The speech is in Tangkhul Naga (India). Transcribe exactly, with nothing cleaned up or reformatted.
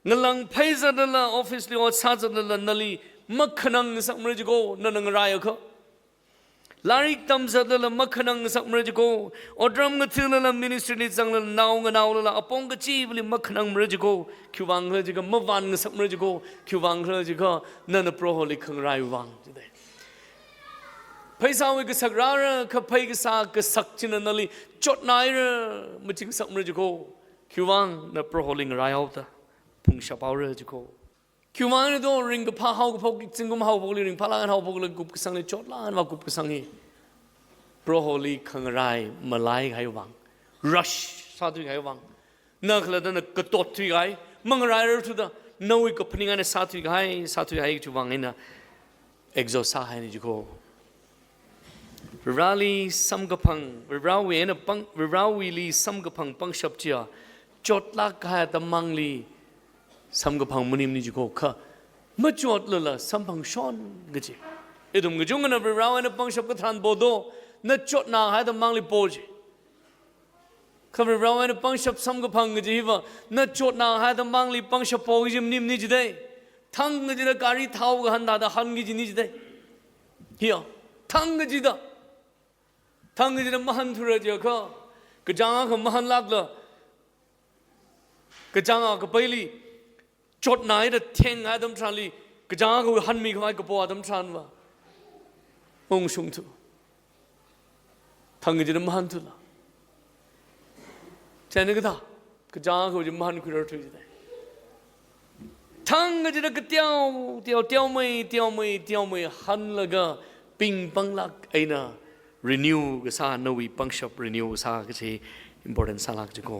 Ngalang phaizatlala, office li ot sāzatlala, nali makhanang ngasakmara jiko, nana ngaraiakha. Lairik tamzatlala makhanang ngasakmara jiko. Otram ngathālala, ministry li zanglala, nao nganaolala, apong kachivali makhanangmara jiko. Khiwuivang khala jiakha, mavān ngasakmara jiko. Khiwuivang khala jiakha, nana Proholi khangarai vang jidai. Pheisāwui kasak rāra, kha phei kasā kasak china nali chotnaira, maching ngasakmara jiko. Khiwuivang na Proholi ngaraihaoda phungshaphaora jiko. Khiwuivang do ringkaphā haokaphok, zingkum haokaphokli ringphālāk eina haophokla kupkasangli chotlāk eina kupkasang hi Proholi khangarai malaikahai vang, rush sāthuikahai vang, na khalattana katot thuikahai, mangarairar thuda, nawui kaphaning eina sāthuikahai, sāthuikahai chiwuivang eina exhaust sāhaina jiko. Vareli samkaphang, Varewui eina pang, Varewuili samkaphang pangshap chiya, chotlāk kahai atam mangli samkaphang maningmana jiko, kha machotlala samphangshon kaji. Ithum kachungkhana Varewui eina pangshap katharan podo, na chotnā kahai atam mangli po ji. Kha Varewui eina pangshap samkaphang kaji hiva, na chotnā kahai atam mangli pangshap po kaji maningmana jidai. Thang kachida gari thao kahān thāda hānki kajina jidai. Hiya, thang kachida. Thang kachida mahānthura jiakha, kachāng akha mahānlākla, kachāng akha kapaili chotnaida theng atam tharanli, kachāng akhawui hānmikhavai kapo atam tharanva, ungshungthu. Thang kachida mahānthula. Chieina kathā, kachāng akhawui chi mahānkhuirarthu jidai. Thang kachida kateo, teo, teomei, teomei, teomei hānlaga pingpanglāk eina renew kasā, nawui pangshap renew kasā kaji important sālāk jiko.